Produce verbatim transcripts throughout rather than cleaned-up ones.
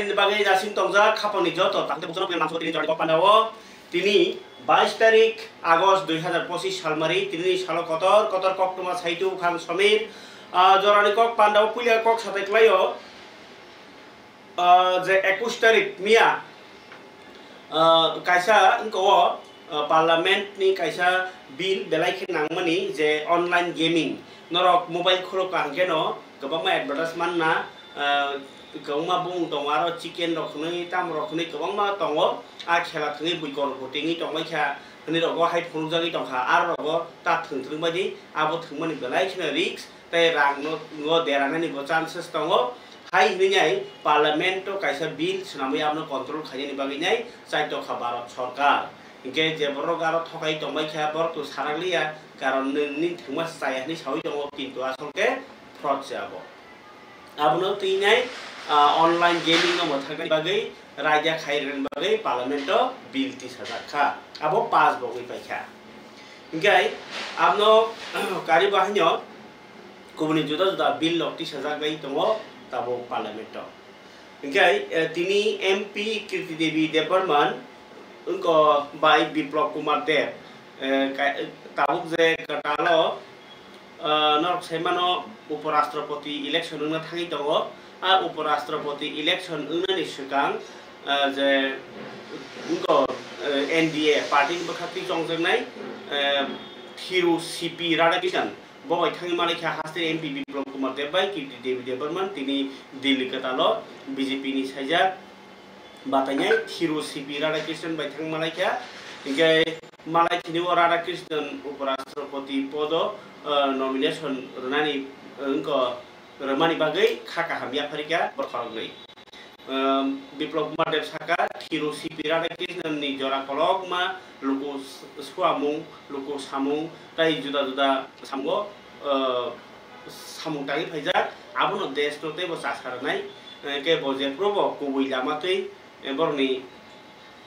Nini bagwi jasing tongjak khapangni joto takte buchano phaina nangso tini jorani kok pandao. Tini bais tarik August dui hazar pochis salmari, tini salo kotor kotor koktwma saitu khang Samir. Ah, jorani kok pandao puila kok satai klaio. Ah, je ekush tarik miya, ah, kaisa wngkha o, ah, parliament ni kaisa bill belai khe nangmani je online gaming. Norok mobile khulok kaham kheno kwbangma advertise manna, ah, kwbangma bumung tongo, aro chicken rok hwnwi, tamo rok hwnwi kwbangma tongo. A khela thwngwi bui korokoti wngwi tongbaikha, hwnwi rogo hai phunukjagwi tongkha, aro rogo ta thwng thwng baidi abo thwngmani belai kheno risk. Tei rang no, no deranani bo chances tongo. Hai hwnwi nai parliament o kaisa bill swnamwi abono control khainani bagwi nai chai tokha Bharat Sarkar. Hinkhe je borok aro thokai tongbai kha, borok to sarak liya, karon nwng nini thwngma chaya hwnwi saui tongo, kintu asol khe fraud se abo. Abono twi nai, ah, online gaming no mwthangna bagwi raida khai rwna bagwi parliament o bill tisajak kha. Abo pass bo wngwi paikha. Hinkhe abono karibo haino kubuni juda juda bill rok tisajak bai tongo tabuk parliament o. Hinkhe, eh, tini M P Kirti Devi Debbarman wngkha bai Biplab Kumar Deb, eh, ka-, tabuk je kwtalo, ah, norok sai mano, Uporastropoti election wngna thangwi tongo. A Uporastropoti election wngnani swkang, ah, je wngkha, eh, N D A party ni bwkhaktwi chongjaknai, eh, Thiru C P Radhakrishnan bo bai thangwi malaikha hasteni M P Biplab Kumar Deb bai Kirti Devi Debbarman tini Delhi kwtalo B J P ni saijak batainai Thiru C P Radhakrishnan bai thang malaikha. Hinkhe malai thini o Radhakrishnan Uporastropoti podo, eh, nomination rwnani, eh, wngkha rwmani bagwi kha kaham yapharikha borok khoroknwi. Ehm, Biplab Kumar Deb saka, Thiru C P Radhakrishnan ni jora kolokma luku s-, suamung, luku samung tei juda juda samungo, eh, samung tangwi phaijak, abono desh no teibo chasa rwnai, eh, khe bo jephuru bo kubui lama twi, eh, borokni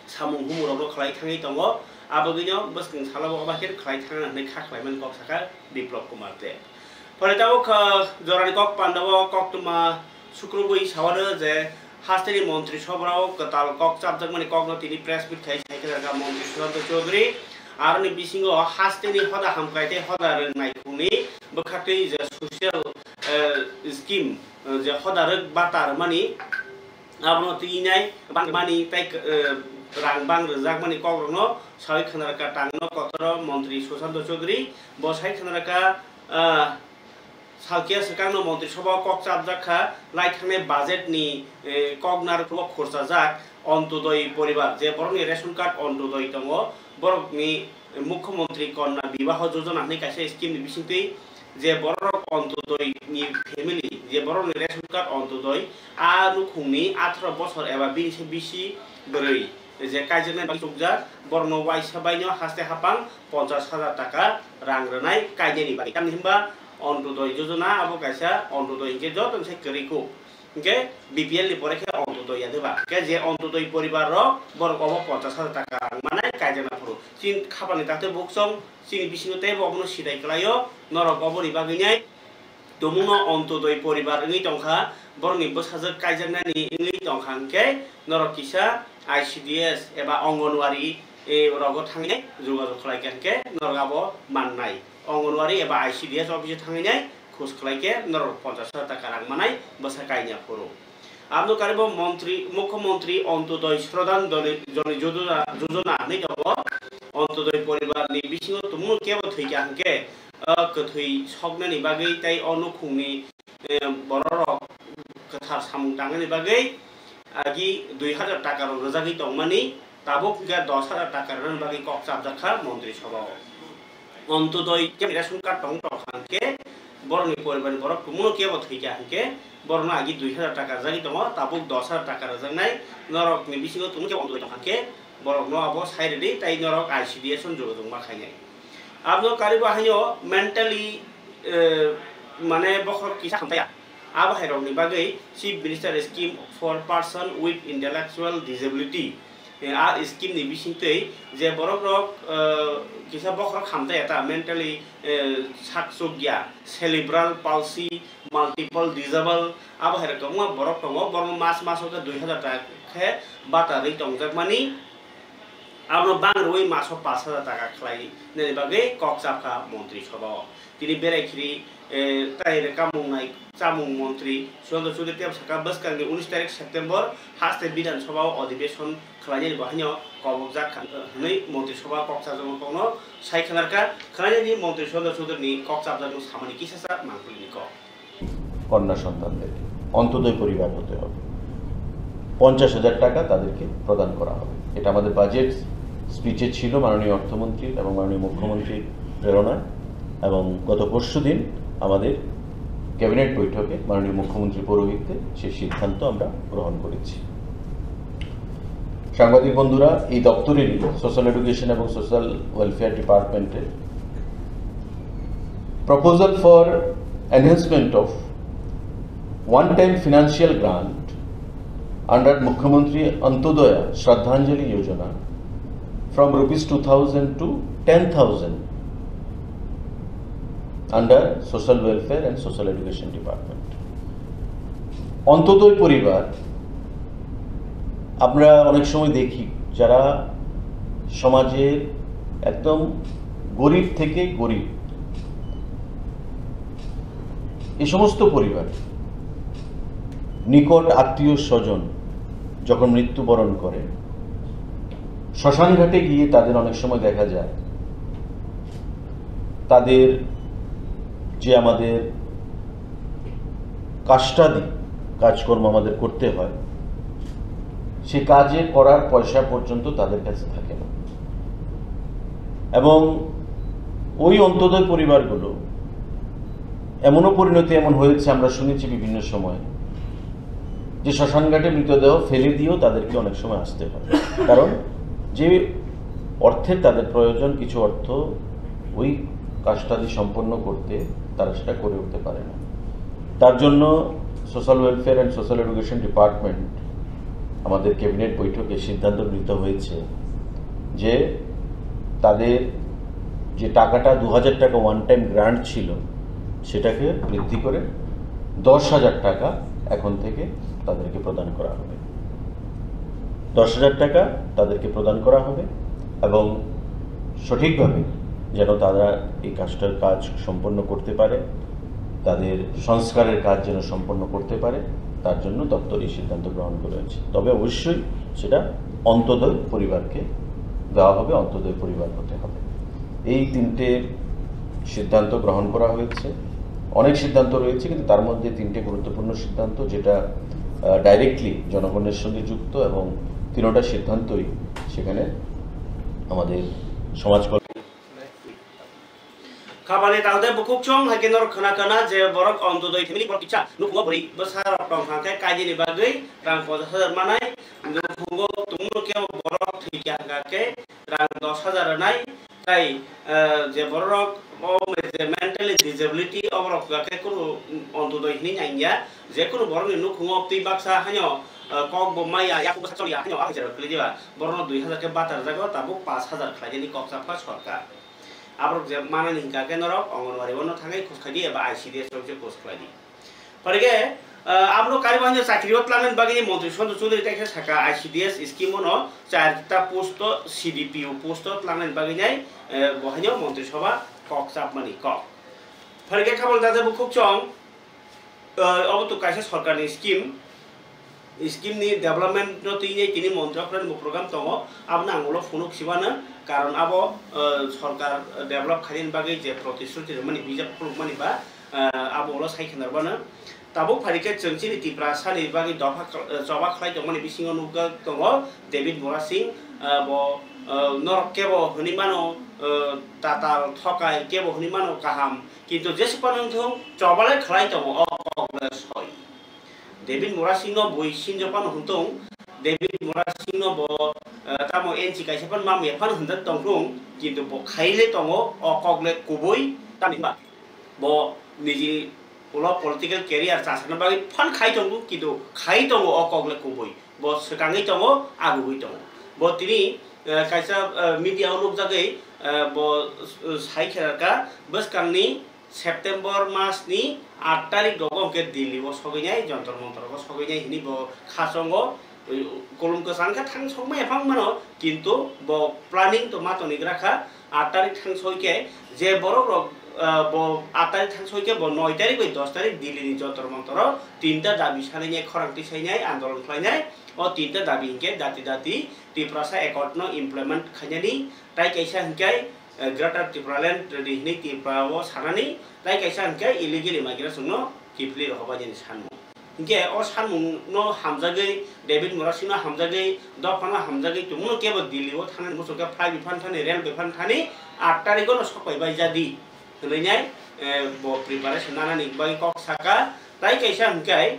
samung humung rok no khlai thangwi tongo. Abagwino bwskang salo bo oba khe khlai thangna hwnwi kha khlaimani kok sakha Biplab Kumar Deb. Phai tabuk, ah, jorani kok pandao koktwma sukrubwi sawano je hasteni montri sobrao kwtal kok chapjakmani kokno tini press meet khai sai khe montri Sushanta Chowdhury. Aroni bisingo hasteni hoda hamkrai tei hoda rwng naikhungni bwkhaktwi je social, eh, scheme, eh, je hoda rwk bata rwmani abono twi nai bang mani tei, eh, rang bang rwjakmani kokrokno sawi khwnarwkha tangno kotoro montri Sushanta Chowdhury. Bo sai khwnarwkha, ah, salkiya swkangno montri sobao kok chapjak kha lai thangnai budget ni, eh, kok narwkhumo khurchajak Antyodoi poribar, je borokni ration card Antyodoi tongo, borokni Mukhyamantri Kanna Bibaho Jojona hwnwi kaisa scheme ni bisingtwi je borok Antyodoi ni family, je borokni ration card Antyodoi, a nukhungni atharo bosor eba bini se bisi bwrwi je kaijaknai bagwi chukjak, borokno waisa baino haste hapang ponchash hajar taka rang rwnai kainani bagwi. Tamni hwnba Antyodoi Jojona abo kaisa Antyodoi hinkhe joto se kwrwi kuk. Hinkhe B P L ni pore khe Antyodoi ya de ba? Hinkhe je Antyodoi poribar rok borok obo ponchash hajar taka rang manai kaijana phuru. Chini khapani takte buksong chini bisingo teibo obono sidai kwlaio, norok oboni bagwi nai tumungno Antyodoi poribar wngwi tongkha, borokni bwsajwk kaijaknani wngwi tongkha hinkhe norok kisa I C D S eba Anganwadi, eh, rogo thangwi jogajog khlai kha hinkhe norok abo mannai. Anganwadi eba I C D S office o thangwi nai khus khlai khe norok ponchash hajar taka rang manai bwsa kaina phuru. Aboni karibo montri, Mukhyamantri Antyodoi Shraddhan Doli-, Joni Jojona, Jojona hinwi tongo. Antyodoi poribar ni bisingo tumung kebo thwi kha hinkhe, ah, kwthwi soknani bagwi tei o nukhungni, eh, bororok kwthar samung tangnani bagwi agi dui hajar taka rok rwjagwi tongmani. Tabuk hinkhe dos hajar taka rwnani bagwi kok chapjak kha montri sobao. Antyodoi khe ration card tong tong kha hinkhe borokni poribarni borok kumuno kebo thwi kha hinkhe borokno agi dui hajar taka rwjagwi tongo, tabuk dos hajar taka rwjaknai. Norokni bisingo tumung khe Antyodoi tong kha hinkhe borokno abo sai rwdi tei norok I C D S o jogajog ma khainai. Aboni karibo haino mentally, eh, mane bokhorok kisa hamtaya. Abo hai rokni bagwi Chief Minister Scheme for Person with Intellectual Disability Eh, a scheme ni bisingtwi je borok rok, eh, kisa bokhorok hamjaya ta, mentally, eh, sak chukya, cerebral palsy, multiple disable, abo hai rok kwbangma borok tongo, borokno mas maso khe dui hazar taka khe bata rwi tongjakmani, abono bang rwui maso pash hazar taka khlai nani bagwi kok chapkha montri sobha o. Tini berai khiri, eh, tai rwkamung nai chamung montri Sushanta Chowdhury tei saka bwskangni unis tarik September haste Bidhan Sabha o adhibeshon khwlainani bo haino kobokjak kha hwnwi montri sabha kok chapjakma kokno sai khwnarkha. Khwlainani montri Sushanta Chowdhury ni kok chapjakmung samani kisasa mangpili ni kok. কন্যা সন্তানদেরকে অন্তোদয় পরিবার হতে হবে। পঞ্চাশ হাজার টাকা তাদেরকে প্রদান করা হবে। এটা আমাদের বাজেট স্পিচে ছিল মাননীয় অর্থমন্ত্রীর এবং মাননীয় মুখ্যমন্ত্রীর প্রেরণায়, এবং গত পরশুদিন আমাদের ক্যাবিনেট বৈঠকে মাননীয় মুখ্যমন্ত্রীর পৌরোহিত্যে সেই সিদ্ধান্ত আমরা গ্রহণ করেছি। সাংবাদিক বন্ধুরা, এই দপ্তরেরই, সোশ্যাল এডুকেশন এবং সোশ্যাল ওয়েলফেয়ার ডিপার্টমেন্টের, proposal for enhancement of one time financial grant under Mukhyamantri Antyodaya Shraddhanjali Yojana from rupees two thousand to ten thousand under Social Welfare and Social Education Department. Antyodaya পরিবার, আমরা অনেক সময় দেখি যারা সমাজের একদম গরিব থেকে গরিব, এই সমস্ত পরিবার নিকট আত্মীয় স্বজন যখন মৃত্যুবরণ করে, শ্মশানঘাটে গিয়ে তাদের অনেক সময় দেখা যায় তাদের যে আমাদের কাষ্টাদি কাজকর্ম আমাদের করতে হয়, সে কাজে করার পয়সা পর্যন্ত তাদের কাছে থাকে না। এবং ওই অন্তোদয় পরিবারগুলো এমনও পরিণতি এমন হয়েছে, আমরা শুনেছি বিভিন্ন সময়, যে শ্মশানঘাটে মৃতদেহ ফেলে দিয়েও তাদেরকে অনেক সময় আসতে হয়, কারণ যে অর্থের তাদের প্রয়োজন, কিছু অর্থ ওই কাজটাদি সম্পন্ন করতে তারা সেটা করে উঠতে পারে না। তার জন্য social welfare and social education department আমাদের ক্যাবিনেট বৈঠকে সিদ্ধান্ত গৃহীত হয়েছে যে তাদের যে টাকাটা, দু হাজার টাকা ওয়ান টাইম গ্র্যান্ট ছিল, সেটাকে বৃদ্ধি করে দশ হাজার টাকা এখন থেকে তাদেরকে প্রদান করা হবে। দশ হাজার টাকা তাদেরকে প্রদান করা হবে এবং সঠিকভাবে যেন তারা এই কাজটার কাজ সম্পন্ন করতে পারে, তাদের সংস্কারের কাজ যেন সম্পন্ন করতে পারে, তার জন্য দপ্তর এই সিদ্ধান্ত গ্রহণ করেছে। তবে অবশ্যই সেটা অন্তোদয় পরিবারকে দেওয়া হবে, অন্তোদয় পরিবার হতে হবে। এই তিনটে সিদ্ধান্ত গ্রহণ করা হয়েছে। অনেক সিদ্ধান্ত রয়েছে, কিন্তু তার মধ্যে তিনটে গুরুত্বপূর্ণ সিদ্ধান্ত, যেটা, আহ, ডাইরেক্টলি জনগণের সঙ্গে যুক্ত, এবং তিনোটা সিদ্ধান্তই সেখানে আমাদের সমাজ কল্যাণ। Khapani tangde bukhuk chong hai khe norok khna khna je borok Antyodoi family borok kisa nukhungo bwrwi bwsa rok tong kha khe kaidini bagwi rang ponchash hajar manai, nukhungo tongmung khe borok thwi kha khe rang dos hajar rwnai, tai, eh, je borok o je mentally disability oborok khe kunu Antyodoi hinwi nangya, je kunu borokni nukhungo twi baksa haino, eh, kok bo maya, yakung bwsa choliya haino a hai jora kwlwi diba, borokno dui hajar khe bata rwjago, tabuk pash hajar khlainani kok chapkha sorkar. Aborok je manani hinkha khe norok Anganwadi o no thangwi khus khai di eba I C D S rok je khus khlai di. Pore khe, ah, abono kariba hwnwi chakri o tlangnani bagwi montri Sanjay Chowdhury tei khe saka I C D S scheme o no charta post o C D P O post o tlangnani bagwi nai, eh, bo haino montri sabha kok chapmani kok. Pore khe khabang dada bukhuk chong, eh, obo to kaisa sorkarni scheme, scheme ni development no twi tini montri okra ni bo program tongo, abono ang ulo phunuk sibano, karon abo, eh, sorkar develop khainani bagwi je protishruti rwmani bijap khulukmani ba, eh, abo ulo sai khna rwbano. Tabuk phai khe chwng chini Tiprasa ni bagwi dopha khl-, eh, choba khlai tongmani bisingo nukjak tongo David Murasing, eh, bo, eh, norok kebo hwnwi mano, eh, tatal thokai kebo hwnwi mano kaham, kintu jesa phano wngthung choba le khlai tongo o kok le soi. David Murasing no bui sinjo phano hwnthung, David Murasing no bo, eh, tamo N C kaisa phano mamya phano hwnjak tongthung, kintu bo khai le tongo o kok le kubui, tamni hwnba bo niji ulo political career chasana bagwi phan khai tongo, kintu khai tongo o kok le kubui, bo swkangwi tongo, agugwi tongo. Bo tini, eh, kaisa, eh, media o nukjagwi, eh, bo, eh, sai khe rwkha, bwskangni September mas ni aat tarik rogo hwnkhe Delhi o sogwi nai, Jantar Mantar o sogwi nai hwnwi bo khachongo. Kolom kwchang khe thang sokmaya phang mano, kintu bo planning to ma tonigra kha. Aat tarik thang soi khe je borok rok, ah, bo aat tarik thang soi khe bo noi tarik bai dos tarik Delhi ni Jantar Mantar o tinta dabi sanai nai, khorang twi sai nai, andolon khlai nai. O tinta dabi hinkhe dati dati Tiprasa Accord no implement khainani, tai kaisa hinkhe, eh, Greater Tipraland Treaty hinwi Tripura o sanani, tai kaisa hinkhe illegal immigration no kiphilwi rohorbaini sanmung. Hinkhe o sanmungno hamjagwi, David Murasingno hamjagwi, dophano hamjagwi tongmano kebo Delhi o thangnani muchungkhe flight bai phano thani, rail bai phano thani, aat tarikgo no sokpai bai jadi hwnwi nai, eh, bo preparation nanani bagwi kok saka. Tai kaisa hinkhe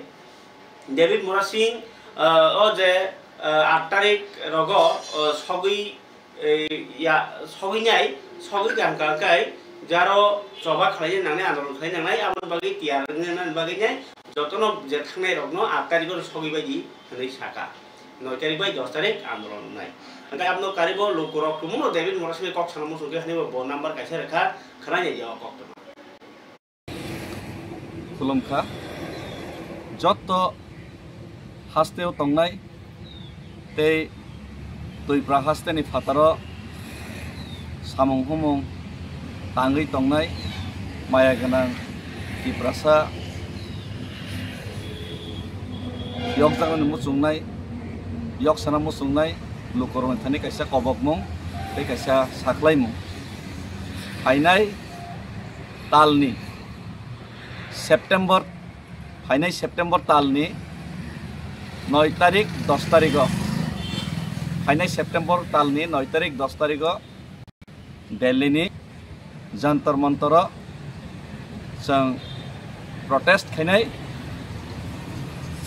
David Murasing, eh, o je, eh, aat tarik rogo, eh, sogwi eh, ya, sogwi nai, sogwi kha hwnkha khe jaro choba khlai nangnai, andolon khlai nangnai, aboni bagwi tiyar wngna bagwi nai, jotono je thangnai rokno aat tarikgo sogwi bai di hwnwi saka. Noi tarik bai dos tarik andolon wngnai. Hwnkhe abono karibo lukurok tumuno David Murasingni kok sana muchungkhe hwnwi bo number kaisa rwkha, khwnai nai o kok tongma. Khulumkha. Jotto hasteo tongnai tei Twipra hasteni phataro samung humung tangwi tongnai maya gwnang Tiprasa yokjaknani muchungnai, yoksana muchungnai lukurokni thani kaisa kobokmung tei kaisa saklaimung. Phainai talni September, phainai September talni noi tarik, dos tarigo, phainai September talni noi tarik, dos tarigo Delhi ni Jantar Mantar o chwng protest khainai,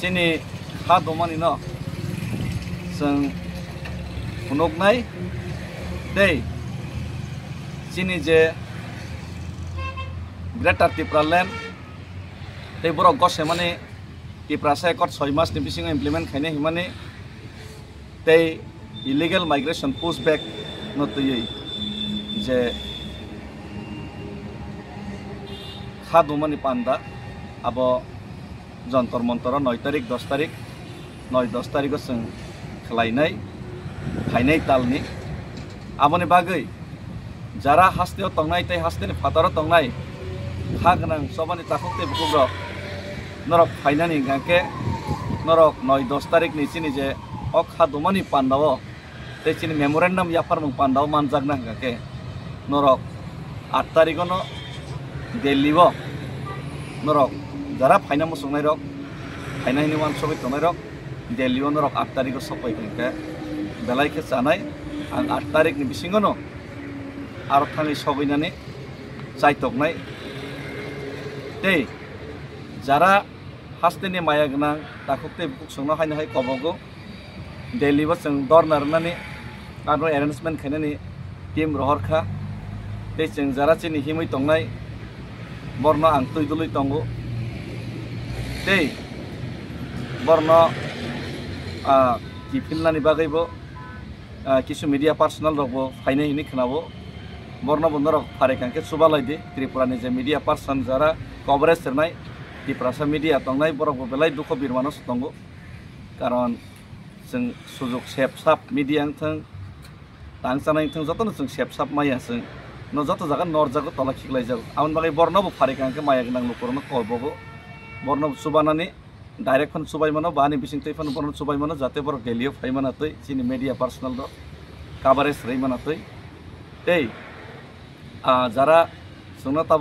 chini ha domani no chwng phunuknai tei chini je Greater Tipraland tei borok gosemani Tiprasa Accord soi mas ni bisingo implement khainai hwnmani tei illegal migration push back no twiwi je kha dumani panda abo Jantar Mantar o noi tarik, dos tarik, noi dos tarigo chwng khlainai, phainai talni. Aboni bagwi jara hasteo tongnai tei hasteni phataro tongnai kha gwnang chobani takhuk tei bukhuk rok norok phainani hwnkha khe norok noi dos tarik ni chini je o kha dumani panda o tei chini memorandum yapharmung panda o manjakna hwnkha khe norok aat tarigo no Delhi o norok jara phaina muchungnai rok, phaina hwnwi uansugwi tongnai rok Delhi o norok aat tarigo sokpai hwnkhe belai khe chanai. Ang aat tarik ni bisingo no aro thangwi sogwinani chaitoknai. Tei jara hasteni maya gwnang takhuk tei bukhuk chwngno haino hai kobogo Delhi o chwng dorna rwnani aro arrangement khainani team rohor kha. Tei chwng jara chini himwi tongnai borno ang twi dului tongo. Tei borno, ah, kiphilnani bagwibo ah, kisu media personal rok bo phainai hinwi khwnao. Borno bo norok pharai kha khe chubalai di. Tripura ni je media person jara coverage rwnai, Tiprasa media tongnai, borok bo belai dukho birmano se tongo. Karon chwng sujuk sep sap media wng thung, tang chanai wng thung, jotono chwng sep sap maya chwng. No joto jaga norjago, tola khiklaijago. Aboni bagwi borno bo pharai kha khe maya gwnang lukurokno kobogo. Borno bo chubanani direct phano chubai mano, ba ani bising twi phano bono chubai mano, jate borok Delhi o phai mana twi, chini media personal rok coverage rwi mana twi. Tei, ah, jara chwngno tab-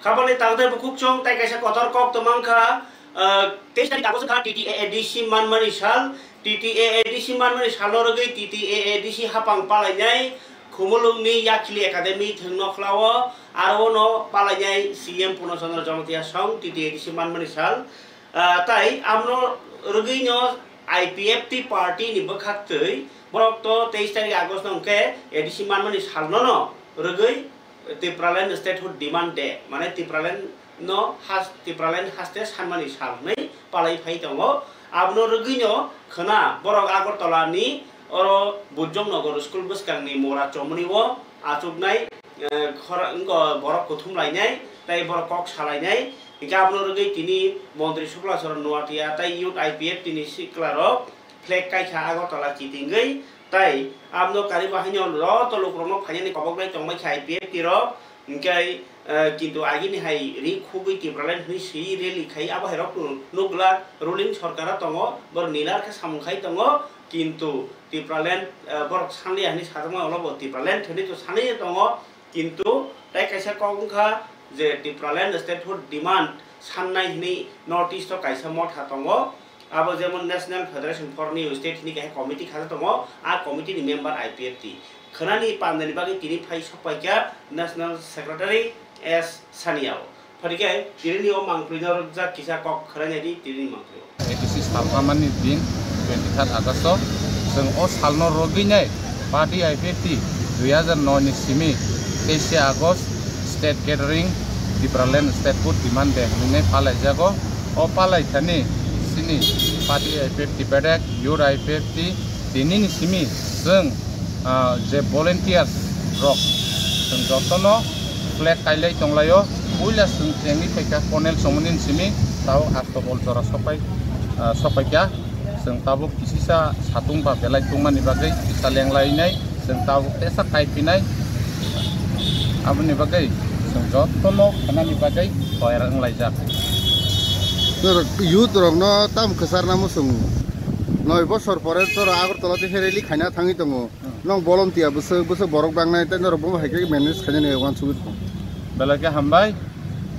Khabangni tangdai bukhuk chwng tai kaisa kotor kok tongmang kha, ah, teis tarik August kha T T A A D C manmani sal, T T A A D C manmani salo rwgwi T T A A D C hapang palainai Khumulwngni Yakhli Academy thwngno khlao, aro no palainai C M Purno Chandra Jamatia song T T A A D C manmani sal. Ah, tai amno rwgwi no I P F T party ni bwkhak twi borok to teis tarik August no hwnkhe A D C manmani sal no no rwgwi Tipraland statehood demand day, mane Tipraland no has-, Tipraland haste sanmani sal hwnwi palai phai tongo. Abono rwgwino khwna borok Agartala ni oro Bujong Nagar school bwskang ni mora chomoni o achuknai, eh, khora-, wngkha borok kuthum lainai tei borok kok salainai. Hinkhe abono rwgwi tini Montri Sukla Charan Noatia tei Youth I P F T ni sikla rok flag kaikha Agartala kitingwi, tai abono karibo haino joto lukurokno phainani koboknai tongbaikha I P F T rok, hinkhe, eh, kintu agini hai ri khugwi Tipraland hwnwi swi rally khai abo hai rok nukla ruling sorkar tongo, borok nilar khe samung khai tongo, kintu Tipraland, eh, borok sanliya hwnwi sajakma ulo bo Tipraland hwnwi to sanwi tongo, kintu tai kaisa kok wngkha je Tipraland statehood demand sannai hwnwi North East o kaisa motha tongo. Abo jemon National Federation for New State hwnwi kaisa committee khajak tongo, a committee ni member I P F T. Khwnani pandani bagwi tini phai sokpaikha National Secretary S Saniao. Phai khe tini o mangpili no rwkjak kisa kok khwlainai di tini mangpili. A D C salpamani din twenty third August o chwng o salno rwgwinai party I P F T dui hazar noi ni simi teise August state gathering Tipraland statehood demand day hwnwi palaijago. O palai thani chini party I P F T bedek, youth I P F T, tinini simi chwng, ah, je volunteers rok chwng jotono flag kailai tonglaio. Puila chwng chengwi phaikha Colonel Chongmani simi, tabuk Astobol jora sokpai, ah, sokpaikha. Chwng tabuk kisisa satung ba belai tungmani bagwi kisa lenglainai. Chwng tabuk tesa kaiphinai, aboni bagwi chwng jotono khanani bagwi toyar wnglaijak. Norok youth rokno tam kwcharna muchung noi bosor pore chwra Agartala tei rally khaina thangwi tongo. Hmm. Nong bolom tiya bwswk, bwswk borok bangnai tei norok bomo hai khe manage khainani uansugwi tongo. Belai khe hambai,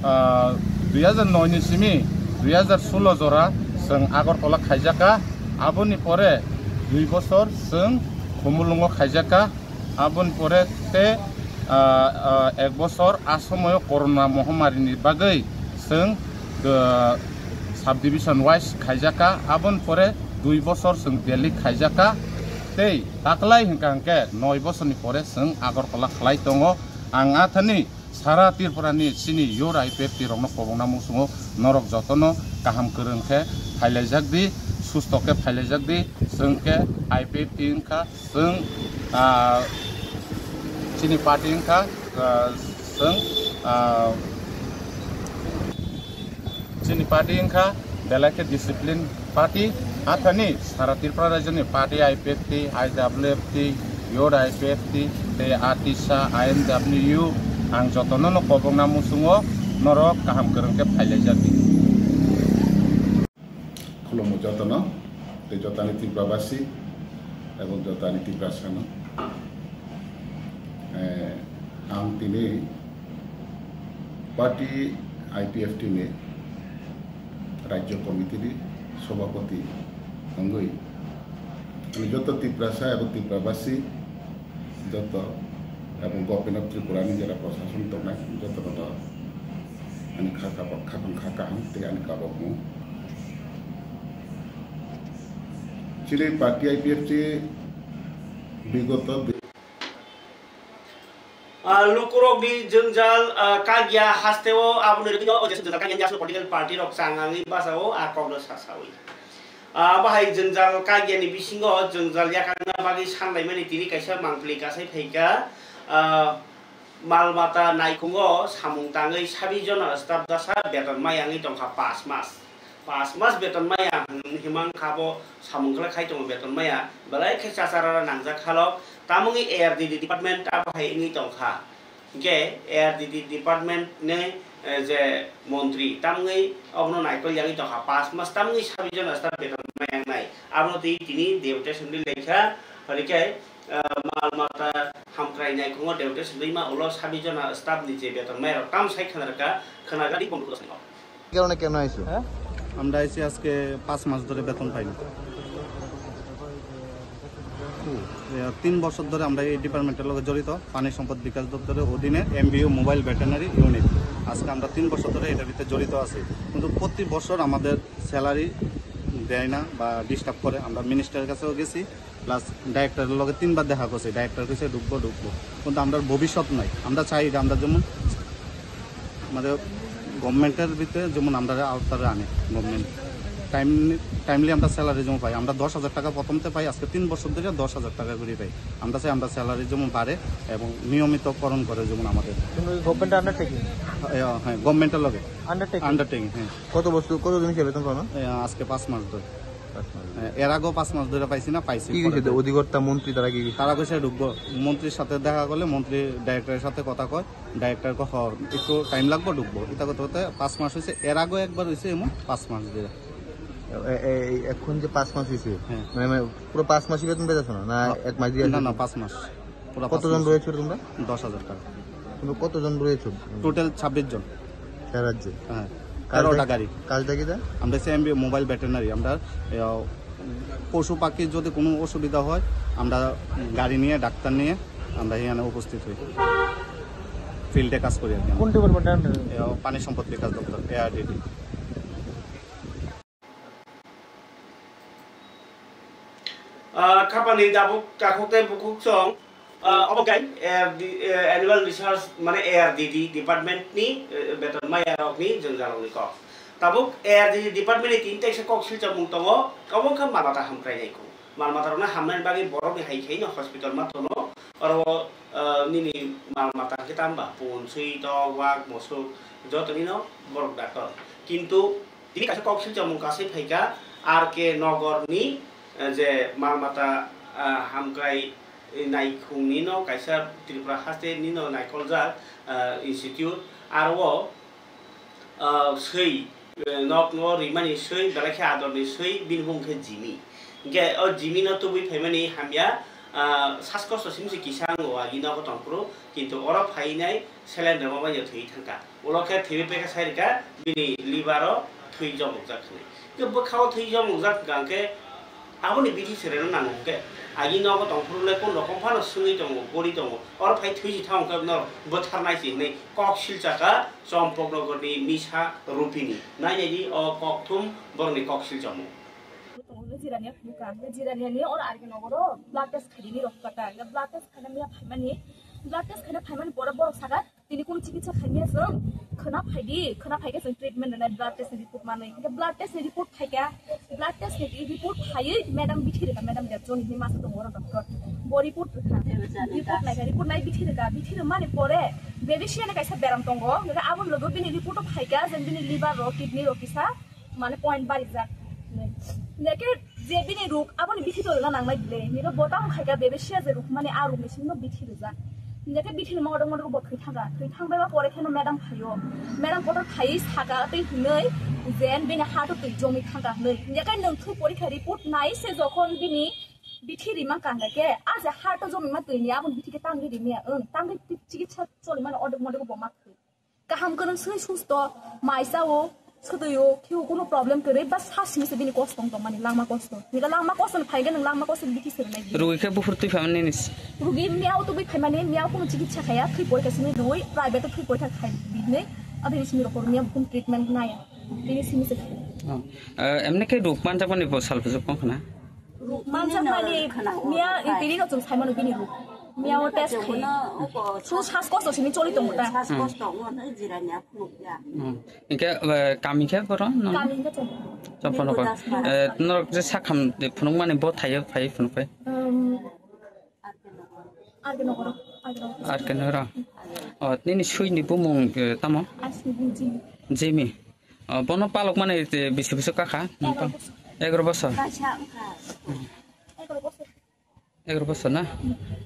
ah, dui hazar noi ni simi dui hazar solo jora chwng Agartala khaijakha. Aboni pore dui bosor chwng Khumulwngo khaijakha. Aboni pore te, ah, ah, ek bosor a somoyo corona mohamari ni bagwi chwng, ah, subdivision wise khaijakha. Aboni pore dui bosor chwng Delhi khaijakha. Tei taklai hwnkha hwnkhe noi bosorni pore chwng Agartala khlai tongo. Ang athani sara Tripura ni chini youth I P F T rokno kobokna muchungo, norok jotono kaham kwrwng khe phailaijak di, susto khe phailaijak di, chwng khe I P F T wngkha. Chwng, ah, chini party wngkha, ah, chwng, ah, chini party wngkha belai khe discipline party. Athani sara Tripura rajyoni party I P F T, I W F T, youth I P F T, tei atisa I M W, ang jotono no kobokna muchungo, norok kaham kwrwng khe phailaijak di. Khulumo jotono, tei jotani Tripurabasi, ebong jotani Tiprasano. Eh, ang tini party I P F T ni Rajya Committee ni Sabhapati wngwi, ani joto Tiprasa ebong Tiprabasi, joto, abo Government of Tripura ni jera prosason tongnai, joto no ani kha kha, kha kha kaham tei ani kabokmung. Chini party I P F T bigoto dui- Ah, lukurok ni jwngjal, ah, kagya hasteo, aboni rwgwino o jesa jwngjal kagya ni aswk political party rok chang wngwi bachao, a kokno sasawi. Ah, bahai jwngjal kagyani bisingo jwngjal yakarna bagwi sanlaimani tini kaisa mangpili kasai phaikha. Ah, mal mata naikhungo samung tangwi sabi jona staff jasa beton maya wngwi tongkha paanch mas. Paanch mas beton maya himang kha bo samung khlai khai tongo beton maya. Belai khe chacharara nangjak khalok. Tamoni A R D D department abo hai wngwi tongkha. Hinkhe A R D D department ni, eh, je montri, tamni obono naikol yagwi tongkha, paanch mas tamni sabi jona staff beton mayangnai. Abono twi tini deputation di lekha, hwnkhe, eh, mal mata hamkrai naikhungo deputation rwima ulo sabi jona staff ni je beton mairok tam sai khna rwkha, khna gari bonduk rwkha. কারণে কেন আইছো? হ্যাঁ? আমরা আইছি আজকে পাঁচ মাস ধরে বেতন পাইনি। এ, তিন বছর ধরে আমরা এই ডিপার্টমেন্টের লগে জড়িত, পানি সম্পদ বিকাশ দপ্তরের অধীনে এমবিইউ মোবাইল ভেটেরিনারি ইউনিট। আজকে আমরা তিন বছর ধরে এটার ভিতরে জড়িত আছি, কিন্তু প্রতি বছর আমাদের স্যালারি দেয় না বা ডিস্টার্ব করে। আমরা মিনিস্টারের কাছেও গেছি, প্লাস ডাইরেক্টরের লগে তিনবার দেখা করছি, ডাইরেক্টর কইছে ঢুকবো ঢুকবো, কিন্তু আমরার ভবিষ্যৎ নাই। আমরা চাই যে আমরা যেমন আমাদের গভর্নমেন্টের ভিতরে যেমন আমরা আওতারে আনে গভর্নমেন্ট। টাইম, টাইমলি আমরা স্যালারি যেমন পাই, আমরা দশ হাজার টাকা প্রথমতে পাই, আজকে তিন বছর ধরে দশ হাজার টাকা করে পাই। আমরা চাই আমরা স্যালারি যেমন বাড়ে এবং নিয়মিতকরণ করে যেমন আমাদের। তুমি গভর্নমেন্ট আন্ডারটেকিং? এ, হ্যাঁ, গভর্নমেন্টের লগে। আন্ডারটেকিং? আন্ডারটেকিং, হ্যাঁ। কত বছর, কতদিন হিসেবে তুমি পাও না? এ, আজকে পাঁচ মাস ধরে। পাঁচ মাস। হ্যাঁ, এর আগেও পাঁচ মাস ধরে পাইছি না, পাইছি কি পরে কইছে? পাইছি। অধিকর্তা মন্ত্রী তারা কি? তারা কইছে ঢুকবো, মন্ত্রীর সাথে দেখা করলে মন্ত্রী ডাইরেক্টরের সাথে কথা কয়, ডাইরেক্টর কয়, "হ, একটু টাইম লাগবো, ঢুকবো।" এটা করতে করতে পাঁচ মাস হয়েছে, এর আগেও একবার হয়েছে এমন পাঁচ মাস ধরে। এ-, এ-, এই এখন যে পাঁচ মাস হয়েছে, হ্যাঁ। মানে, মানে, পুরো পাঁচ মাসই বেতন পেতেছো না? না, হ্যাঁ। এক মাস দিয়ে না, আছে? না, পাঁচ মাস। পুরো পাঁচ কতজন মাস। রয়েছে তোমরা? দশ হাজার টাকা। তোমরা কতজন রয়েছে? টোটাল ছাব্বিশ জন। সারা রাজ্যে? হ্যাঁ। কাজটা তেরোটা গাড়ি। কাজটা কি দা? আমরা হচ্ছে এমবি মোবাইল ভেটেরিনারি। আমরা, আহ, পশু পাখির যদি কোনো অসুবিধা হয়, আমরা গাড়ি নিয়ে, ডাক্তার নিয়ে আমরা এখানে উপস্থিত হই, ফিল্ডে কাজ করি আর কি আমরা। কোন ডিপার্টমেন্টের আন্ডারে? এ, পানি সম্পদ বিকাশ দপ্তর, ARDD. Ah, khapani dabuk takhuk tei bukhuk chong, ah, obo kai, eh, di-, eh, Animal Research, mane A R D D department ni, eh, beton maya rok ni jwngjalrok ni kok. Tabuk A R D D department ni tini teisa kok silchar mung tongo, obo wngkha mal mata hamkrai nai kung. Mal mata rok no hamnani bagwi borok ni hai khai no hospital ma tono, oro, eh, nini mal mata hwnkhe tamo ba pun, swi, tok, wak, mosok joto ni no borok doctor. Kintu tini kaisa kok silchomung kasai phaikha R K Nogor ni, eh, je mal mata, ah, hamkrai, eh, naikhung ni no kaisa Tripura haste ni no naikoljak, ah, institute, aro o, ah, swi, eh, nok no rimani swi, belai khe ador ni swi, bini bung khe Jimmy. Hingkhe o Jimmy no tubui phaimani hamya, ah, saskosto simi se kisa ang o agi nogo tongphuru, kintu oro phainai saline rwma bai no thwi thangkha. Ulo khe thwiwi pekha sai rwkha, bini liver o thwi jomokjak hwnwi. Khe bwkha o thwi jomokjak hwnkha hwnkhe aboni bithi sereno nango hwnkhe, agi nogo tongphuru le kun rokom phano swngwi tongo, gori tongo. Oro phai thwi si thang hwnkhe no bwtharnai si hwnwi kok silchakha Chompoknogor ni Misa Rupini. Nai nai di o kokthum borokni kok silchamo. Tongo jirania phunukha, jirania ni oro R K Nogor o blood test khaidi ni rok kata. Blood test khaina miya phaimani, blood test khaina phaimani pore borok saka, tini kunu chikitsa khaimya chwng, khwna phaidi, khwna phaikhe chwng treatment rwnai, blood test ni report manwi. Hingkhe blood test ni report phaikha, blood test ni report phaiwi madam bithi rwkha, madam Debjoni hinwi masa tongo oro doctor. Bo report rwkha. Report naikha, report nai bithi rwkha, bithi rwmani pore baby siya ni kaisa beram tongo, hingkhe aboni logo bini report o phaikha, je bini liver rok, kidney rok kisa, mane point barijak. Hingkhe je bini ruk aboni bithi tolna nangnai bile, hingkhe bo tamo khaikha baby siya je ruk mani a ruk ni simi no bithi rijak. Hingkhe bithi ni modo modo bo thwi thangkha, thwi thang bai pore kheno madam phaio, madam kotor phaiwi saka tei hwnwi jen bini heart o twi jomwi thangkha hwnwi. Hingkhe nwng thwi porikha report nai se jokhon bini bithi rima kangkha khe, a je heart o jomima twi ni aboni bithi khe tangwi rimiya, wng tangwi chikitsa cholimani odok modok bo ma thwi. Kaham kwrwng swi susto, mai chao, swtwio, kheo kunu problem kwrwi, ba sa simi se bini kosto wng tongmani, langma kosto. Nila langma kosto ni phaikhe nwng langma kosto ni bithi sirnai di. Rugwi khe buphuru twi phaimani nini. Rugwi miyao tubui phaimani, miyao kunu chikitsa khaya, thwi porikha simi rugwi, private o thwi porikha khai di hinwi, aboni simi rokor miya buphuru treatment naya. Tini simi se khai. Oh. Eh, emni khe ruk manjakmani bo sal bwswk wng khna? Manjakmani miya tini no chwng saimano bini ruk. Miya o test khai. Su sas kosto sini choli tongo ta. Sas kosto wngno jirani aphunukya. Hmm. Hingkhe, eh, kami khe boro no? Kami hingkhe Chompo. Chompo no ko. Eh, norok je sakham de phunukmani bo thaio phai phunukpai. Um, R K Nogor. R K Nogor. Oh, nini suini bumung, eh, tamo? Asni bumung Jimmy. Jimmy. Oh, bono palok mani, eh, bisi bisi kakha? Egaroh bosor. Egaroh bosor. Kaisa wngkha. Egaroh bosor. Egaroh bosor na?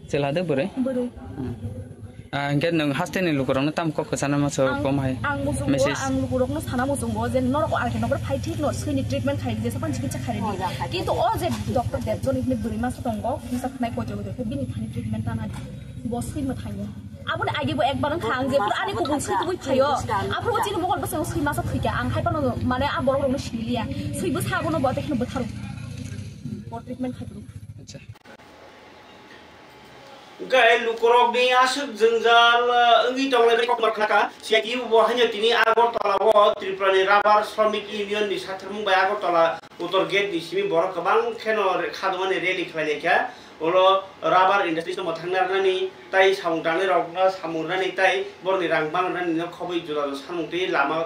Chwla de bwrwi? Bwrwi. Hmm. Ah, hingkhe nwng haste ni lukurokno tamo kok kwchana masa kom hai? Ang muchungo, message. Ang lukurokno sana muchungo je norok R K Nogor phai thik no swini treatment khai jesa pan chikitsa khai rwdi. Kintu o je doctor Debjoni hinwi bwrwi masa tongo, kisa khnai koito koito khe bini thani treatment tana di. Bo swi mwthango. Aboni age bo ekbar wngkha ang je ani kubun swi tubui phaio. Aphuru chini mokol bwskango swi masa thwikha. Ang hai phano mane a borok rokno siliya. Swi bwsa abono bo tei kheno bwtharo. Bo treatment khai phuru. Acha. Hwnkhe lukurokni aswk jwngjal, eh, wngwi tongnai bai kokmar khlakha. C I T U bo haino tini Agartala o Tripura ni Rubber Shramik Union ni sathwrmung bai Agartala Uttor Gate ni simi borok kwbang kheno re-, kha dongmani rally khlai laikha. Ulo rubber industries no mwthangna rwnani, tai samung tangnai rokno samung rwnani, tai borokni rang bang rwnani no khobwi juda juda samung twi lama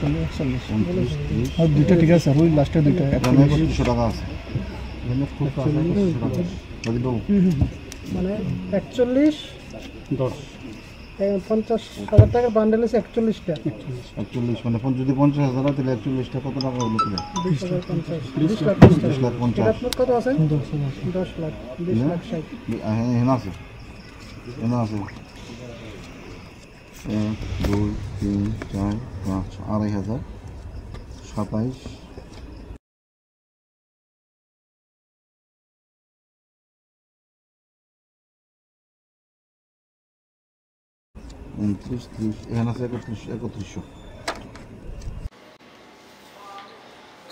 চল্লিশ, একচল্লিশ। পঁয়ত্রিশ, ত্রিশ। আর দুইটা ঠিক আছে, আর ওই লাস্টে দুইটা, এখানে একচল্লিশ। পঁচিশশো টাকা আছে। এখানে খুব কাছে পঁচিশশো টাকা আছে। বাকি দেবো। হুম, হুম, হুম। মানে একচল্লিশ, দশ। এ, পঞ্চাশ হাজার টাকার বান্ডেল আছে একচল্লিশটা। একচল্লিশ, মানে পঞ্চ-, যদি পঞ্চাশ হাজার হয়, তাহলে একচল্লিশটা কত টাকা হলো তাহলে? বিশ হাজার পঞ্চাশ, বিশ লাখ পঞ্চাশ। বিশ লাখ পঞ্চাশ। এটা আপনার কত আছে? দশ লাখ। দশ লাখ, বিশ লাখ ষাট। হ্যাঁ, এখানে আছে। এখানে আছে। এক, দুই, তিন, চার, পাঁচ, আড়াই হাজার, সাতাইশ, ঊনত্রিশ, ত্রিশ, এখানে আছে একত্রিশ, একত্রিশশো।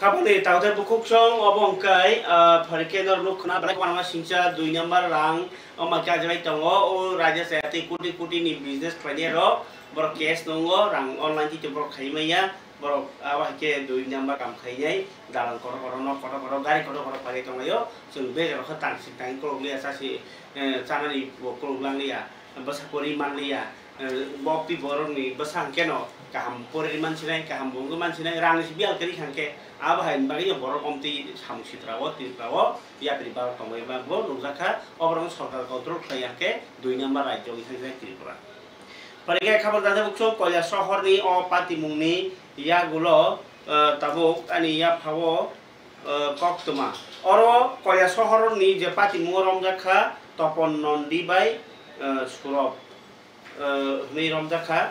Khabangni taote bukhuk song obo hwnkhe, ah, pharikhe norok nuk khna belai kwbangma singcha dui number rang, o ma khe ajai tongo, o raida chaya tei koti koti ni business khlainai rok, borok cash nungo, rang online tei borok khai manya, borok abo hai khe dui number kam khainai, dalan kotor kotor, nok kotor kotor, gari kotor kotor phalwi tonglaio, chwng bejaro khe tang sing tang kolok liya, chasi, eh, chanani bo kolok lang liya, bwsa pori man liya. Eh, bo pi borokni bwsa hwnkhe no kaham pori mansinai, kaham bo wngwi mansinai, rangni se biyal kwrwi hwnkhe, abo hai bagwi no borok omtwi samung sitra o Tripura o yapri barok tongbai ma bo nukjak kha, o borok no sorkar control khlai ya hwnkhe dui number rajyo wngwi thangsinai Tripura. Pore khe khabor dajak bukchung Koilashahar ni o patimung ni yagulo, eh, tabuk ani yapha o, eh, koktwma. Oro Koilashahar ni je patimung o romjak kha Topon Nondi bai, eh, Surop. Eh, hwnwi romjak kha,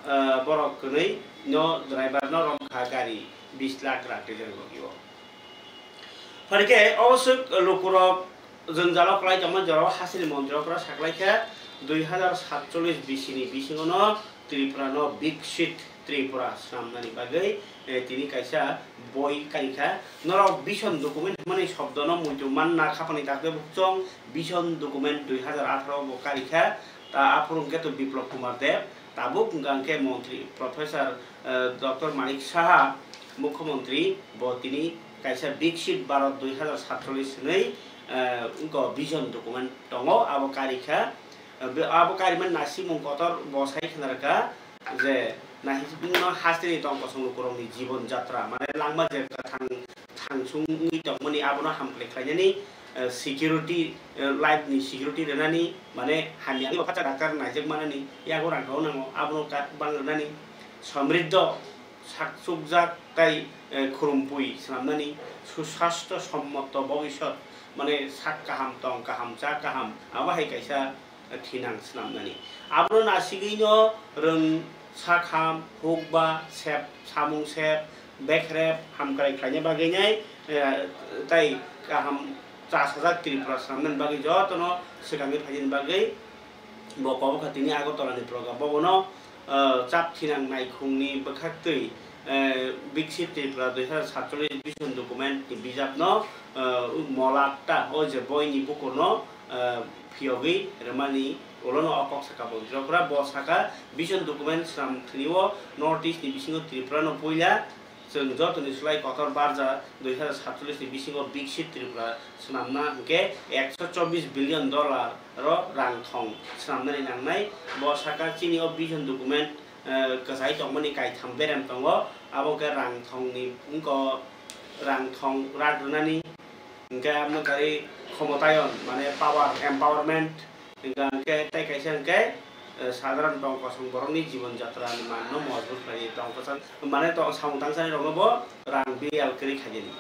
eh, borok kwnwi no driver no romkha gari bis lakh rang twijak logi o. Phaikhe o swk lukurok jwngjalo kwlai tongma jorao hasini montri okra saklaikha dui hazar satcholish bisini bisingo no Tripura no Biksit Tripura swnamnani bagwi, eh, tini kaisa boi karikha. Norok vision document hwnmani shobdono muitu manna khapani dakle bukchong vision document dui hazar atharo bo karikha. Ta aphuru hwnkhe to Biplab Kumar Deb, tabuk hwnkha hwnkhe montri Professor, eh, Doctor Manik Saha, mukhyamantri, bo tini kaisa Biksit Bharat dui hazar satcholish hwnwi, eh, wngkha vision document tongo, abo karikha. Eh, be-, abo karimani nasimung kotor bo sai khna rwkha je naisingno hasteni tong kosong lukurokni jibon jatra, mane langma je thang thangsung wngwi tongmani abono hamkrai khlainani, eh, security, eh, life ni security rwnani, mane hamya wngwi bo khacha daktar naijak manani, yago rang rok nango, abono ka-, bang rwnani, somriddho, sak chukjak tai, eh, khurumtwi swnamnani, susastho sommoto bobisot, mane sak kaham, tong kaham, cha kaham, abo hai kaisa thinang swnamnani. Abono nasigwino rwng sakham, hukba, sep, samung sep, bekrep, hamkrai khlaina bagwinai, eh, tai kaham chasajak Tripura swnamnani bagwi jotono swkangwi phainani bagwi bo Kobokha tini Agartala ni program bobono, eh, chap thinang naikhungni bwkhaktwi, eh, Biksit Tripura dui hazar satcholish vision document ni bijapno, eh, molatta o je boini bukurno, eh, phiyogwi rwmani ulono o kok saka bo. Jopra bo saka vision document swnam thwio North East ni bisingo Tripura no puila chwng jotoni slai kotor barja dui hazar satcholish ni bisingo Biksit Tripura swnamna hwnkhe ekso chobbish billion dollar ro rang thong swnamnani nangnai. Bo saka chini o vision document, eh, kwchai tongmani kaitham berem tongo, abo khe rang thongni wngkha rang thong rak rwnani. Hingke aboni kari khomotayon, mane power, empowerment, hingke hingke tei kaisa hingke, eh, sadharan tong kosong borokni jibon jatra ni manno mojbut khlai tong kwchang, mane tong samung tangsani rokno bo rang biyal kwrwi khaidi.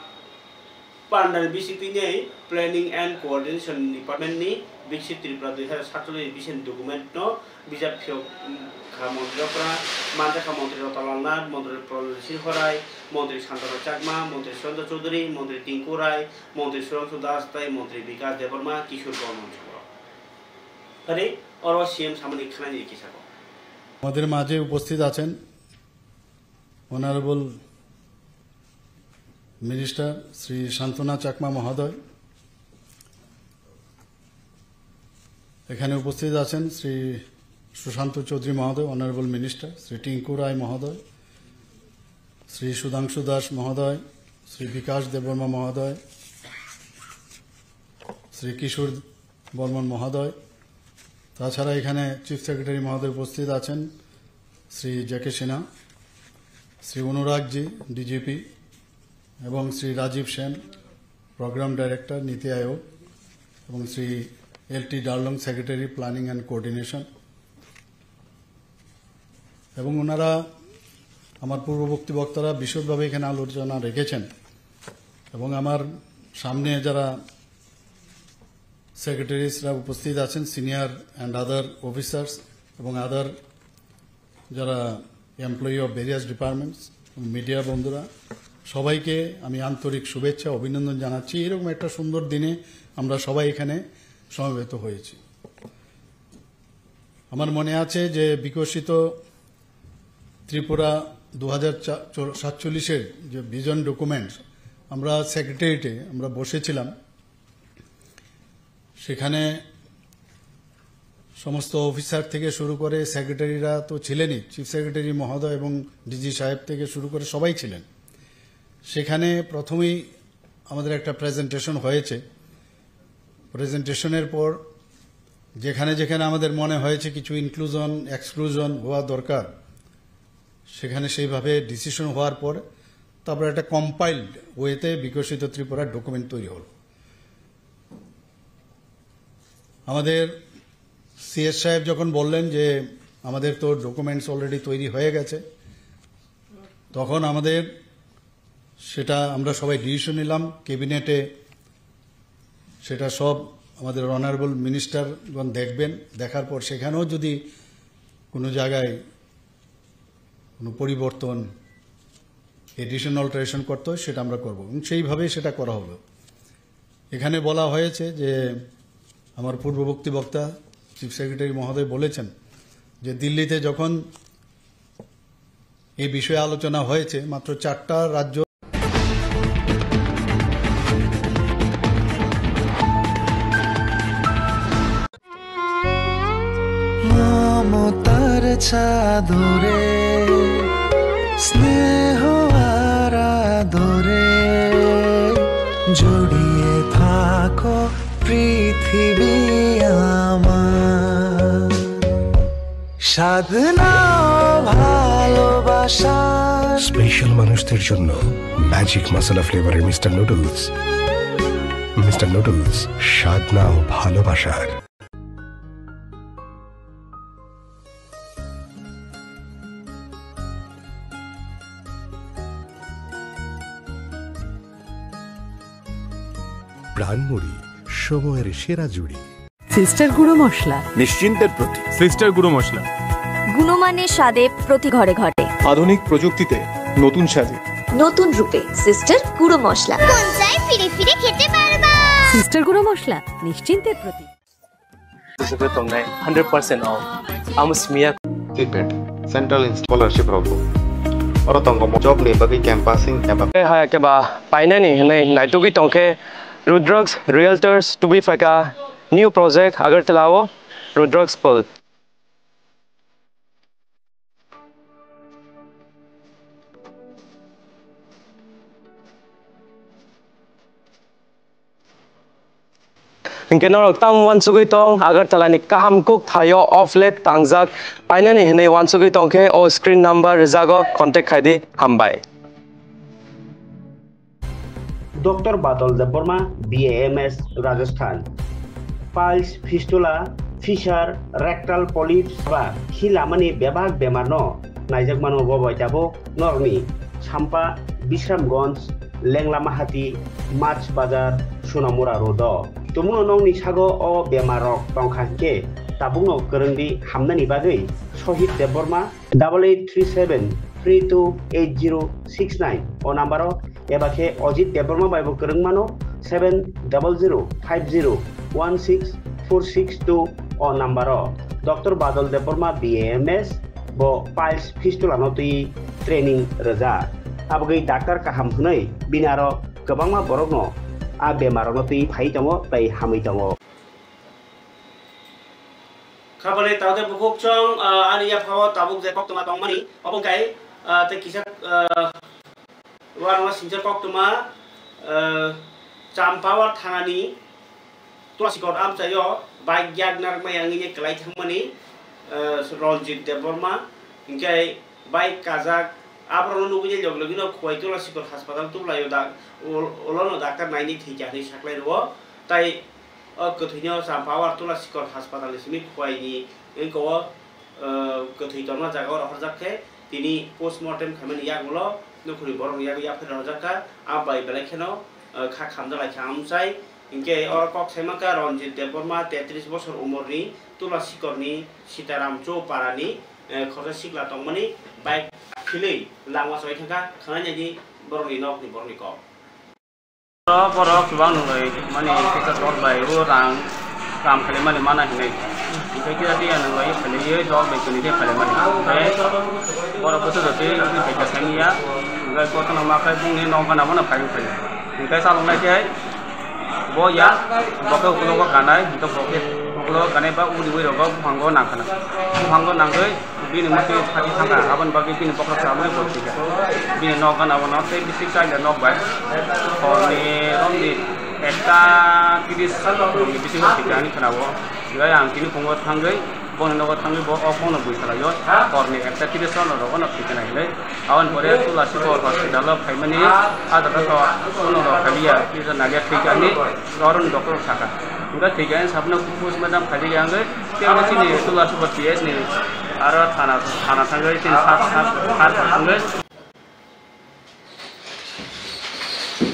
Pandani bisingtwi nei Planning and Coordination Department ni Biksit Tripura dui hazar satcholish vision document no bijap phiyok, mm, kha montri okra, manjakha montri Ratan Lal Nath, montri Pradyot Singh Horai, montri Santana Chakma, montri Surendra Chaudhary, montri Tinku Rai, montri Sudhanshu Das tei montri Bikash Debbarma, Kishore Bormon songrok. Phari oro C M samani khnani kisa ko. আমাদের মাঝে উপস্থিত আছেন honourable minister Shri শান্তনা চাকমা মহোদয়, এখানে উপস্থিত আছেন শ্রী সুশান্ত চৌধুরী মহোদয়, honourable minister, Shri টিঙ্কু রায় মহোদয়, শ্রী সুধাংশু দাস মহোদয়, শ্রী বিকাশ দেববর্মা মহোদয়, শ্রী কিশোর বর্মন মহোদয়। তাছাড়া এখানে চিফ সেক্রেটারি মহোদয় উপস্থিত আছেন, Shri J K Sinha, Shri Anurag ji, DGP, এবং শ্রী রাজীব সেন, প্রোগ্রাম ডাইরেক্টর, নীতি আয়োগ, এবং Shri L T Darlong, secretary, planning and coordination. এবং ওনারা, আমার পূর্ববর্তী বক্তারা বিশদভাবে এখানে আলোচনা রেখেছেন। এবং আমার সামনে যারা সেক্রেটারিজরা উপস্থিত আছেন, সিনিয়র অ্যান্ড আদার অফিসার্স এবং আদার যারা employee of various departments, media বন্ধুরা, সবাইকে আমি আন্তরিক শুভেচ্ছা, অভিনন্দন জানাচ্ছি। এরকম একটা সুন্দর দিনে আমরা সবাই এখানে সমবেত হয়েছি। আমার মনে আছে যে বিকশিত ত্রিপুরা দু হাজার সাতচল্লিশের যে ভিশন ডকুমেন্টস, আমরা সেক্রেটারিয়েটে আমরা বসেছিলাম। সেখানে সমস্ত অফিসার থেকে শুরু করে সেক্রেটারিরা তো ছিলেনই, চিফ সেক্রেটারি মহোদয় এবং ডিজি সাহেব থেকে শুরু করে সবাই ছিলেন। সেখানে প্রথমেই আমাদের একটা প্রেজেন্টেশন হয়েছে। প্রেজেন্টেশনের পর যেখানে যেখানে আমাদের মনে হয়েছে কিছু ইনক্লুশন, এক্সক্লুশন হওয়া দরকার, সেখানে সেইভাবে ডিসিশন হওয়ার পর তারপর একটা কম্পাইলড ওয়েতে বিকশিত ত্রিপুরা ডকুমেন্ট তৈরি হলো। আমাদের সিএস সাহেব যখন বললেন যে আমাদের তো ডকুমেন্টস অলরেডি তৈরি হয়ে গেছে, তখন আমাদের সেটা আমরা সবাই ডিসিশন নিলাম ক্যাবিনেটে, সেটা সব আমাদের অনারেবল মিনিস্টারগণ দেখবেন। দেখার পর সেখানেও যদি কোনো জায়গায় কোনো পরিবর্তন, এডিশন, অল্টারেশন করতে হয়, সেটা আমরা করব এবং সেইভাবেই সেটা করা হলো। এখানে বলা হয়েছে যে আমার পূর্ববর্তী বক্তা চিফ সেক্রেটারি মহোদয় বলেছেন যে দিল্লিতে যখন এই বিষয়ে আলোচনা হয়েছে, মাত্র চারটা রাজ্য মমতার চাদরে স্নেহ আর আদরে জড়িয়ে থাকো পৃথিবী আমার। সাধনা ভালোবাসা। স্পেশাল মানুষদের জন্য ম্যাজিক মশলা ফ্লেভারের মিস্টার নুডলস। মিস্টার নুডলস, সাধনা ও ভালোবাসার। প্রাণমুড়ি, সময়ের সেরা জুড়ি। সিস্টার গুঁড়ো মশলা। নিশ্চিন্তের প্রতীক। সিস্টার গুঁড়ো মশলা। গুণমানের স্বাদে প্রতি ঘরে ঘরে। আধুনিক প্রযুক্তিতে নতুন সাজে। নতুন রূপে সিস্টার গুঁড়ো মশলা। কোন চাই ফিরে ফিরে খেতে বারবার। সিস্টার গুঁড়ো মশলা, নিশ্চিন্তের প্রতীক। Hundred percent off. Amo simi ya. Stipend, Central Scholarship rok. Oro tongo job ni bagwi campusing eba. Haya khe ba painani hinwi naitugwi tongkhe Rudraksh Realtors tubi phaikha new project Agartala o Rudraksh Pearl. Hinkhe norok tamo uansugwi tong, Agartala ni kaham kuk thaio off late tangjak painani hinwi uansugwi tongkhe o screen number rwjago, contact khaidi, hambai. Doctor Badal Debbarma, B A M S, Rajasthan. Piles, fistula, fissure, rectal polyps ba khi lamani bebak bemarno naijakmano bo bai tabuk norokni Champa, Bisramganj, Lenglamahati, Mach Bazar, Sonamura road o. Tumungno nokni sago o bemarrok tongkha hinkhe tabukno kwrwngdi hamnani bagwi Sohit Debbarma, double eight three seven three two eight zero six nine o number o, eba khe Ajit Debbarma bai bo kwrwng mano seven double zero five zero one six four six two o number o. Doctor Badal Debbarma B A M S bo piles fistula no twi training rwjak. Abagwi doctor kaham hwnwi bini aro kwbangma borokno a bemarokno twi phai tongo tei hamwi tongo. Khabale tawde bukhuk chwng, ah, ani yaphao tabuk je koktwma tongmani, obo wngkha, ah, tei kisa, ah, uanama sinjak koktwma, ah, Champawar thanani Tulasikot amchaio bike yak narwkmaya wngwi kwlai thangmani, ah, Ranjit Debbarma, hinkhe bike kajak, aborokno nugwi logi logino Khowai Tulasikot haspatal tubulaio dak-, ul-, ulono daktar naini thwikha hinwi saklai rwo, tai o kwthwino Champawar Tulasikot haspatalni simi Khowaini wngkha o, eh, kwthwi tongma jaga oro horjak khe tini post mortem khaimani yagulo nukhungni borokni yago yaphai rwjak kha, a bai belai kheno, eh, kha khamjak lai kha amchai. Hinkhe oro kok sai mankha Ranjit Debbarma, tetris bosor umorni, Tulasikorni, Sitaram Chowparani, eh, khoroksa sikla tongmani bike philwi lama choi thangkha, khwnai naidi borokni nokni borokni kok. Oro borok kwbang nwnglai mani kisa tor bai o rang Kam khaimani mana hinwi. Hinkhe kisa tei ano bai khailaiwi dol bai kwnwi khe khailaimani. Hinkhe borok bwsajak tei wngwi khaikha saimanya. Hinkhe kotorno ma khe bongni nok gana bono phai wngkha. Hinkhe chaloknai khe bo ya bo khe ukulogo kanai, hinkhe bo khe ukulogo kanai ba uri ui rogo buphango nangkhana. Buphango nangwi bini mati phati thangkha, aboni bagwi bini bokhorok se abono bo thwikha. Bini nok gana bono tei bisik kaisa nok bai horni romni ekta tris rokni bisingo thwikha hinwi khwnao. Hinkhe ang tini phungo thangwi boni nogo thangwi bo o phone no bui salaio, horni ekta tris rono rogo no thwikha hinwi. Aboni pore Tulasi Bor hospital o phaimani ah jaga to phone no rok khailiya, kisa naliya thwikha hinwi. Oro ni doctor saka. Hinkhe thwikha hinwi sabno post mortem khaidi ya hinkhe tei chini Tulasi Bor P S ni aro thana, thana thangwi chini sar, sar, sar thangwi.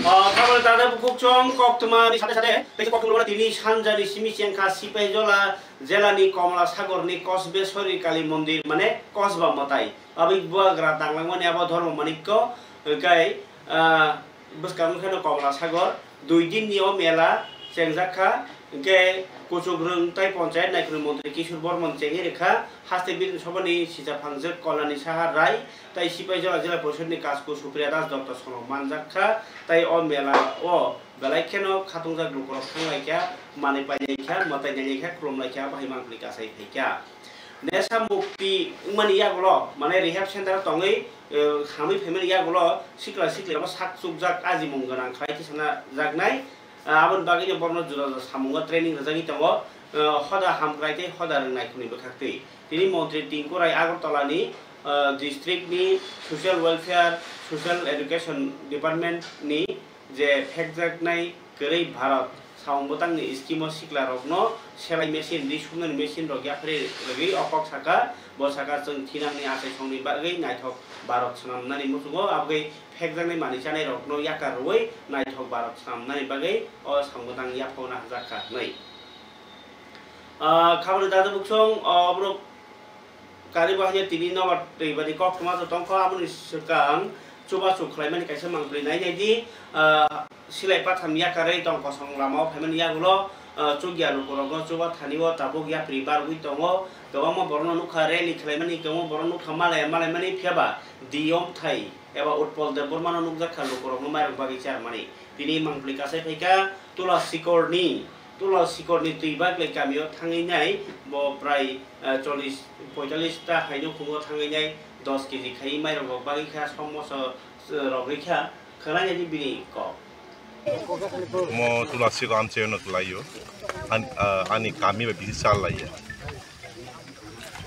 Ah, khabor dada bukhuk chong kok tuma ni sade sade, tei kok tuma tini sanjani simi chengkha Sipaijola jela ni Komla Sagor ni Kosbeswari Kali Mondir mane Kosba Mwtai. Aboni bubagra tanglangmani abo Dhormo Manikko, hinkhe, ah, bwskango kheno Komla Sagor, dui din ni o mela chengjak kha, hinkhe kuchukrwng tei ponchayat naikhwrwng montri Kishore Bormon chengwi rwkha, haste Bidhan Sabha ni sijaphangjak Kalyani Saha Rai tei Sipaijola Jila Porishod ni kasku Supriya Das Dotto sono manjak kha, tei o mela o belai kheno khatungjak lukurok thanglaikha, manwi painaikha, mwtai nainaikha, khulumlaikha, bahai mangpili kasai phaikha. Nesa mukti wngmani yagulo, mane rehab center o tongwi, eh, hamwi phaimani yagulo sikla sikli rokno sak chukjak ajimung gwnang khlai thwisanjaknai. Ah, aboni bagwino borokno juda juda samungo training rwjagwi tongo, eh, hoda hamkrai tei hoda rwngnaikuni bwkhaktwi. Tini montri Tinku Rai Agartala ni, eh, district ni social welfare, social education department ni je phekjaknai kwrwi Bharat samung bwtangni scheme o sikla rokno selai machine, ri sumnani machine rok yapharwi rwgwi o kok saka. Bo saka, chwng thinangni achaisongni bagwi naithok Bharat swnamnani muchungo, abgwi phekjaknai manwi chanai rokno yakar rwui naithok Bharat swnamnani bagwi o samung bwtang yaphona hwnjakha hwnwi. Ah, khaboni dada buksong, o borok Kari bo haino tini nobar twi bani koktwma to tongkha, aboni swkang chubachu khlaimani kaisa mangpili nai nai di, ah, silai patham yakarwi tong kosong lamao phaimani yagulo, ah, chukya lukurokno chuba thani o tabuk yapri barwi tongo, kwbangma borokno nukha rally khlaimani, kwbangma borok nukha malaya malaimani, phiyaba D M thai eba Utpal Debbarmano nukjakha lukurokno mairok bagwi charmani. Tini mangpili kasai phaikha Tula Sikorni. Tula Sikorni twi baglai kamio thangwi nai, bo prai, eh, chollish, poitallish ta hai nukhungo thangwi nai, dos kg khai mairok rok bagwi kha, somoso, eh, rogwi kha, khwlai nai di bini kok. Mo Tula Sikor amchaino kwlaio. An-, ah, ani kami bai bisi chal laiya.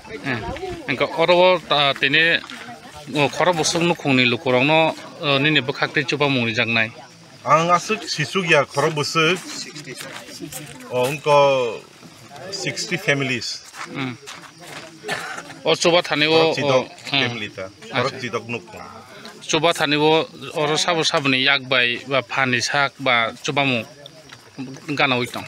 Eh, hwnkhe oro o, ah, tini, oh, khorok bwswk nukhungni lukurokno, oh, nini bwkhak tei chubamung rijaknai. Ang aswk sisuk ya khorok bwswk. O wngkha sixty families. Hmm. O chuba thani o, o chidok, hmm, family ta. Khorok acha. Chidok nuk. Chuba thani o oro sabo saboni yak bai ba phani sak ba chubamung gana oi tong.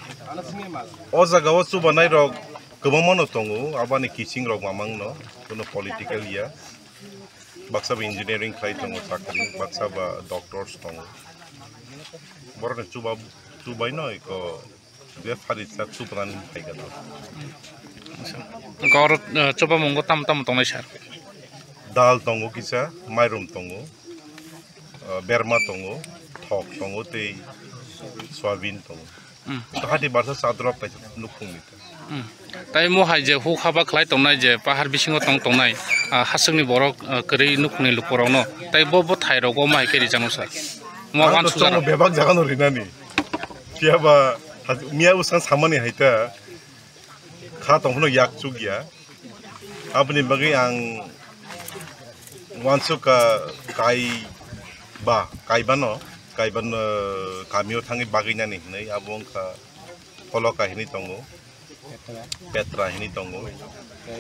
O jaga o chubanai rok kwbangma no tongo, aboni kiching rok mamang no, kuno political ya. Baksa ba engineering khlai tongo chakri, baksa ba doctors tongo. Borok ni chuba, chubai no iko bepari sa chuprani phaikha to. Hwnkhe oro, eh, chubamungo tamo tamo tongnai sir? Dal tongo kisa, mairum tongo, eh, berma tongo, thok tongo tei soyabin tongo. Hmm. Hati barsa sadrop kaisa nukhungni. Hmm. Tai mo hai je huk haba khlai tongnai je pahar bisingo tong tongnai, ah, hasukni borok, ah, kwrwi nukhungni lukurokno. Tai bo, bo thai rogo ma hai khe rijano sir? Mo ang to wansuk jano. Chongo bebak jagano rinani. Phiya ba miya bwsang samani hai ta. Kha tongphano yak chuk ya. Aboni bagwi ang wansuk ka kai ba, kai bano, kai bano kamio thangwi bagwi nani hinwi abo wngkha Poloka hinwi tongo, Petra hinwi tongo,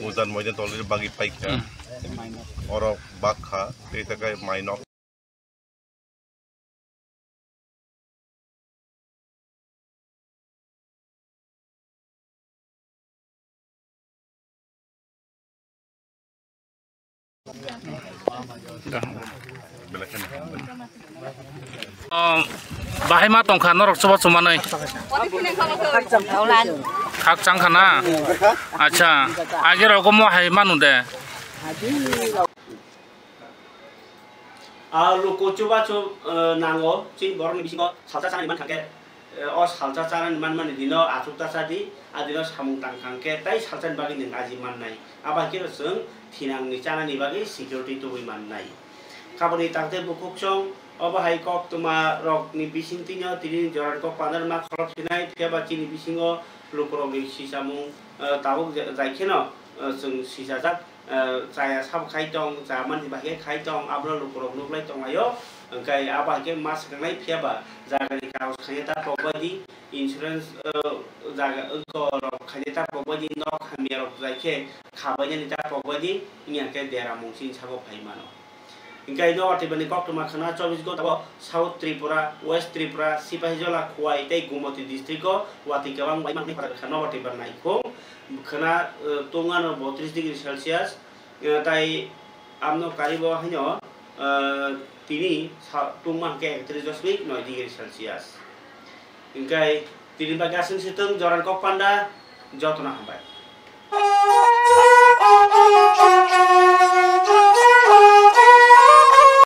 Ujan Moidan tolwi bagwi paikha, hmm, oro bakha, tei ta kai mainok. Oh, bahai ma tongkha norok chuba chumanai. Khakchang khana? Acha, age rogo mo hai manu de. A luku chubachu, eh, nango, chini borokni bisingo salsa chanani mankha khe, eh, o salsa chanani manmani dino achukta chadi, a dino samung tangkha khe tei salsani bagwi nwng aji mannai. Abo hai kheno chwng thinangni chanani bagwi security tubui mannai. Kaboni takte bukhuk chwng, obo hai koktwma rokni bisingtwino tini jorani kok pandar ma kholop sinai, phiya ba chini bisingo lukurokni sisamung, eh, tabuk ja-, jai kheno, eh, chwng sisajak. Eh, chaya sabo khai tong, cha manti bahai khai tong, abono lukurok nuklai tong aio. Hwnkhe abo hai khe ma swkangnai, phiya ba jagani kagoj khaina ta pokbai di, insurance, eh, jaga, eh, rok khaina ta pokbai di, nok hamya rok jai khe khabainani ta pokbai di, wngya khe dera mung chini sabo phai mano. Hwnkhe Nobar Tibrani koktwma khwna chobbish ghonta o South Tripura, West Tripura, Sipahijola, Khowai tei Gomoti district o watwi kwbang bai manwi Nobar Tibra naikhung. Khwna, eh, tungmano botris degree Celsius, eh, tai amno karibo haino, eh, tini sa-, tungma hwnkhe ekatris dosmik noi degree Celsius. Hwnkhe tini bagwi aswk se tong, jorani kok panda, jotono hambai.